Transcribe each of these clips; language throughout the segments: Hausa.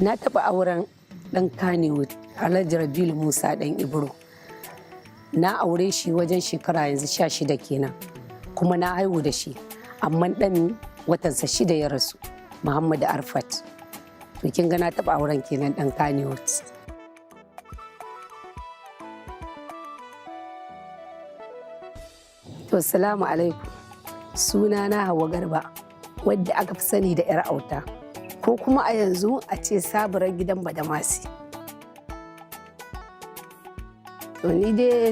Na taɓa auren ɗan Kannywood, Alhaji Rabilu Musa ɗan Ibro. Na aure shi wajen shekara yanzu 16 kenan, kuma na haihu da shi. Amma ɗan watansa 6 ya rasu, Muhammadu Arfat. To kin ga na taɓa auren kenan ɗan Kannywood. To salamu alaikum. Suna na Hauwa Garba, wadda aka fi sani da 'yar auta. Ko kuma a yanzu a ce sabuwar gidan Badamasi. To ni dai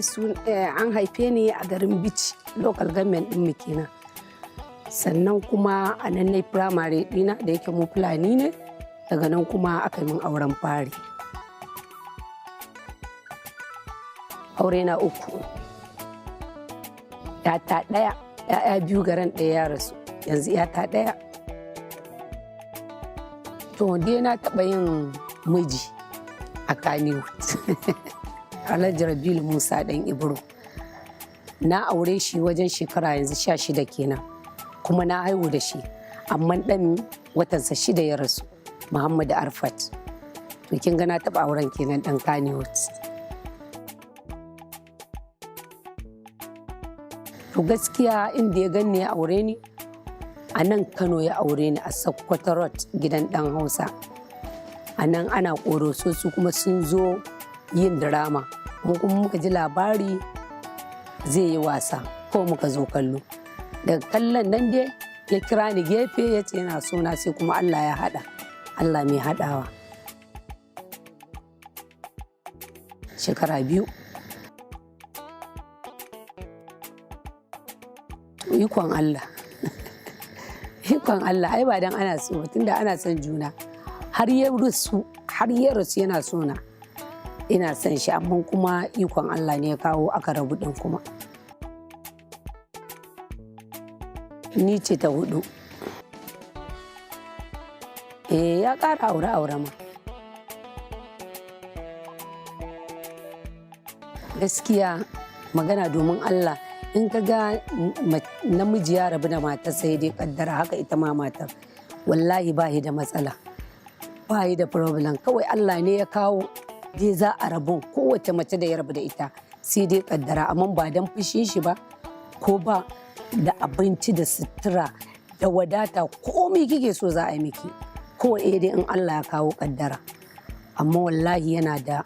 an haife ni a garin Bichi, local government ɗin mu kenan. Sannan kuma a nan na primary ɗina da yake mu Fulani ne, daga nan kuma aka yi min auren fari. Aure na uku. 'Yata ɗaya, 'ya'ya biyu garan ɗaya ya rasu, yanzu 'yata ɗaya. To dai na taɓa yin miji a Kannywood. Alhaji Rabilu Musa ɗan Ibro. Na aure shi wajen shekara yanzu 16 kenan, kuma na haihu da shi. Amma ɗan watansa 6 ya rasu, Muhammadu Arfat. To kin ga na taɓa auren kenan ɗan Kannywood. To gaskiya inda ya ganni ya aure ni, a nan Kano ya aure ni a Sokoto Road gidan ɗan Hausa. A nan ana ƙoroso su kuma sun zo yin drama. Mu kuma muka ji labari zai yi wasa ko muka zo kallo. Daga kallon nan dai ya kira ni gefe ya ce yana so na, sai kuma Allah ya haɗa. Allah mai haɗawa. Shekara 2. To ikon Allah. Ikon Allah ai ba dan ana so ba tunda ana son juna. Har ya rasu, har ya rasu yana so na. Ina son shi amma kuma ikon Allah ne ya kawo aka rabu ɗin kuma. Ni ce ta 4. Eh ya ƙara aure aure ma. Gaskiya magana domin Allah in ka ga namiji ya rabu da matarsa sai dai kaddara haka ita ma matar. Wallahi ba shi da matsala. Ba shi da problem kawai Allah ne ya kawo dai za a rabu kowace mace da ya rabu da ita sai dai kaddara amma ba dan fushin shi ba ko ba da abinci da sutura da wadata komai kike so za a yi miki ko eh dai in Allah ya kawo kaddara. Amma wallahi yana da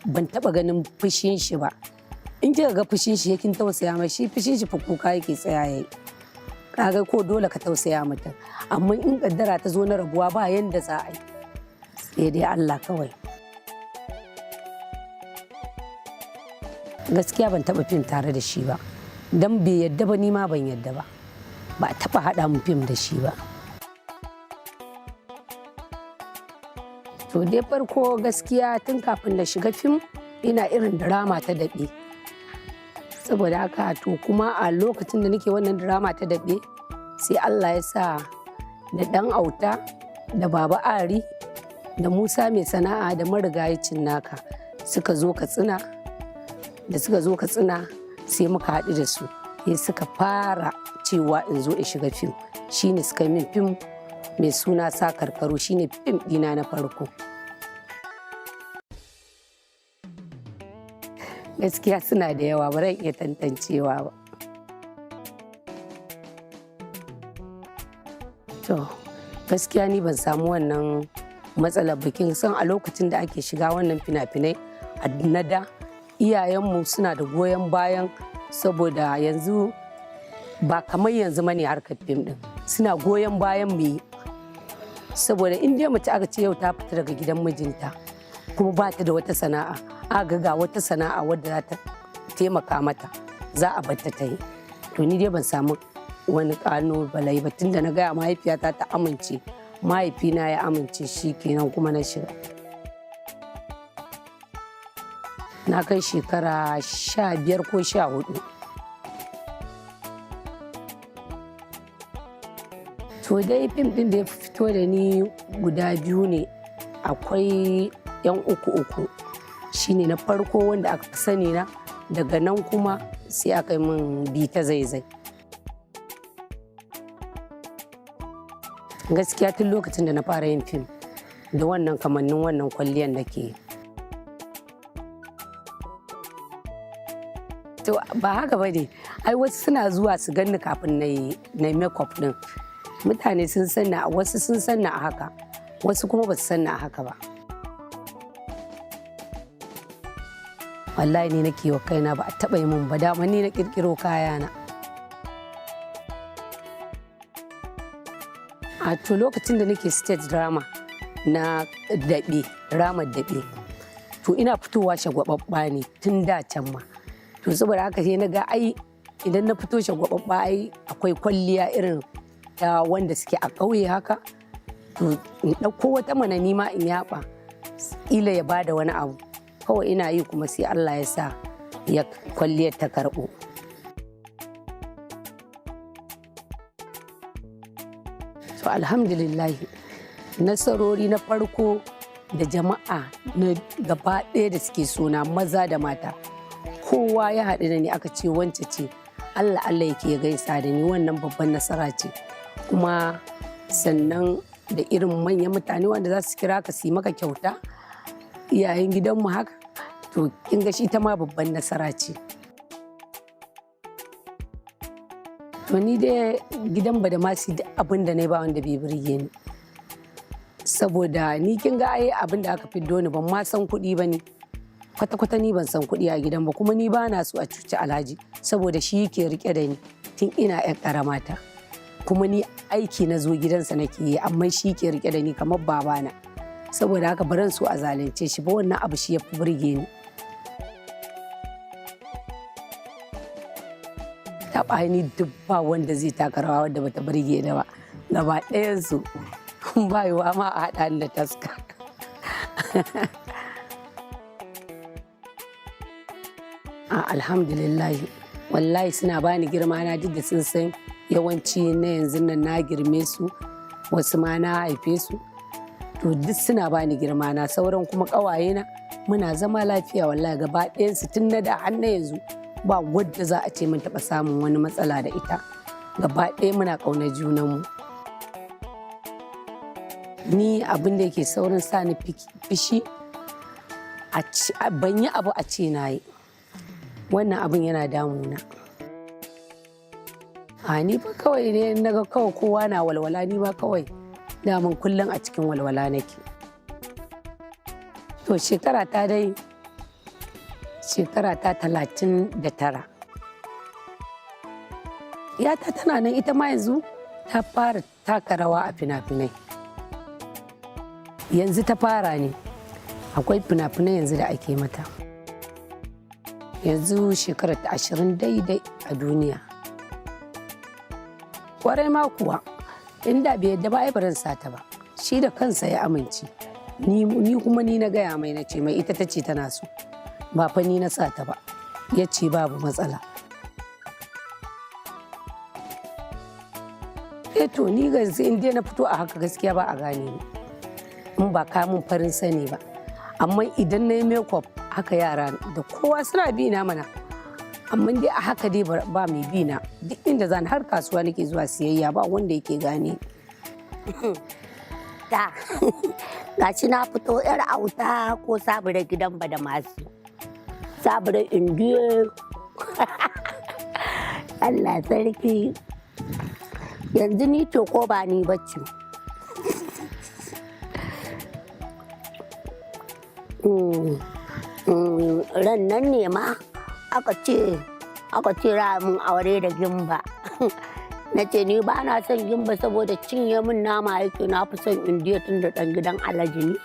ban taba ganin fushin shi ba. In kika ga fushin shi kin tausaya mai shi fushin shi fa kuka yake tsaya yayi. Kaga ko dole ka tausaya mutum amma in kaddara ta zo na rabuwa ba yanda za a yi. Sai dai Allah kawai. Gaskiya ban taɓa fim tare da shi ba. Dan bai yadda ba ni ma ban yadda ba. Ba a taɓa haɗa mu fim da shi ba. To dai farko gaskiya tun kafin na shiga fim ina irin drama ta daɓe. Saboda haka to kuma a lokacin da nake wannan drama ta daɓe sai Allah ya sa da ɗan auta da Baba Ari da Musa mai sana'a da marigayi Cinnaka suka zo Katsina. Da suka zo Katsina sai muka haɗu da su. Sai suka fara cewa in zo in shiga fim. Shine suka yi min fim mai suna Sakarkaru shine fim ɗina na farko. Gaskiya suna da yawa ba zan iya tantancewa ba. To gaskiya ni ban samu wannan matsalar bikin san a lokacin da ake shiga wannan fina-finai a na da iyayenmu suna da goyon bayan saboda yanzu ba kamar yanzu mane harkar fim ɗin suna goyon bayan mu yi. Saboda in dai mace aka ce yau ta fita daga gidan mijinta kuma ba ta da wata sana'a aka ga wata sana'a wadda za ta taimaka mata za a bar ta ta yi. To ni dai ban samu wani ƙalubale ba tunda na gaya mahaifiyata ta amince mahaifina ya amince shi kenan kuma na shiga. Na kai shekara 15 ko 14. To dai fim ɗin da ya fito da ni guda biyu ne. Akwai 'yan uku uku shine na farko wanda aka fi sani na daga nan kuma sai aka yi min bi ta zaizai. Gaskiya tun lokacin da na fara yin fim Da wannan kamannin wannan kwalliyan nake yi. To, ba haka ba ne ai. Wasu suna zuwa su ganni kafin na yi makeup din. Mutane sun sanna, wasu sun sanna a haka, wasu kuma ba su sanna a haka ba. Wallahi ni nake wa kaina, ba a taɓa yi min ba. Dama ni na ƙirƙiro kayana. A to, lokacin da nake stage drama na daɓe, ramar daɓe, to ina fitowa shagwababba ne tun da can ma. To saboda haka sai na ga ai idan na fito shagwababba, ai akwai kwalliya irin ta wanda suke a ƙauye haka. To in ɗauko wata mana nima in yaɓa, ƙila ya bada wani abu. Kawai ina yi kuma sai Allah ya sa ya kwalliyar ta karɓo. To alhamdulillah, nasarori na farko da jama'a na gaba ɗaya da suke suna, maza da mata, kowa ya haɗu da ni aka ce wance ce, Allah Allah yake gaisa da ni. Wannan babban nasara ce. Kuma sannan da irin manyan mutane wanda za su kira ka su yi maka kyauta, iyayen gidanmu haka, to kin ga shi ta ma babban nasara ce. To ni dai gidan Badamasi, duk abin da na yi ba wanda bai burge ni, saboda ni kin ga ai abin da aka fiddo ni, ban ma san kuɗi ba ne kwata-kwata. Ni ban san kuɗi a gidan ba, kuma ni ba na so a cuci Alhaji, saboda shi yake rike da ni tun ina yar karamata. Kuma ni aiki na zo gidansa nake yi, amma shi ke rike da ni kamar babana. Saboda haka baran so a zalunce shi ba. Wannan abu shi ya fi burge ni. Taɓa ni duk ba wanda zai taka rawa wadda bata burge ni ba. Gaba ɗayansu ba yiwuwa ma a haɗa ni da Taska. A alhamdulillah, wallahi suna bani girma na, duk da sun san yawanci na yanzu nan na girme su, wasu ma na haife su. To duk suna bani girma na. Sauran kuma ƙawaye na muna zama lafiya wallahi, gaba ɗayansu, tun na da har na yanzu, ba wadda za a ce mun taɓa samun wani matsala da ita. Gaba ɗaya muna ƙaunar junanmu. Ni abin da yake saurin sa ni fishi, ban yi abu a ce na yi. Wannan abin yana damuna. A ni fa kawai ne na ga kawai kowa na walwala, ni ma kawai daman kullum a cikin walwala nake. To shekara ta dai, shekara ta 39. Yata tana nan, ita ma yanzu ta fara taka rawa a fina-finai. Yanzu ta fara ne, akwai fina-finai yanzu da ake mata. Yanzu shekarar ta 20 daidai a duniya. Kwarai ma kuwa, inda bai yadda ba ai baran sata ba. Shi da kansa ya amince. Ni kuma ni na gaya mai, na ce mai ita ta ce tana so, ba fa ni na sata ba. Ya ce babu matsala. Eh to, ni ga in dai na fito a haka, gaskiya ba a gane ni in ba ka mun farin sani ba. Amma idan na yi makeup haka, yara da kowa suna bi na mana. Amma dai a haka dai ba mai bi na. Duk inda zan, har kasuwa nake zuwa siyayya, ba wanda yake gane. Ta gashi na fito yar auta ko sabura gidan Badamasi, sabura Indiya. Allah sarki, yanzu ni ce ko ba ni bacci? Ran nan ne ma aka ce mun aure da Gimba. Na ce ni ba na son Gimba saboda cinye min nama yake. Na fi son Indiya tun da ɗan gidan Alhaji ne.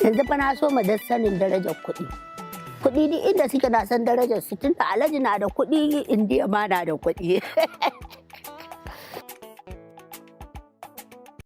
Yanzu fa na so ma da sanin darajar kuɗi. Kuɗi duk inda suke na san darajar su. Tun da Alhaji na da kuɗi, Indiya ma na da kuɗi.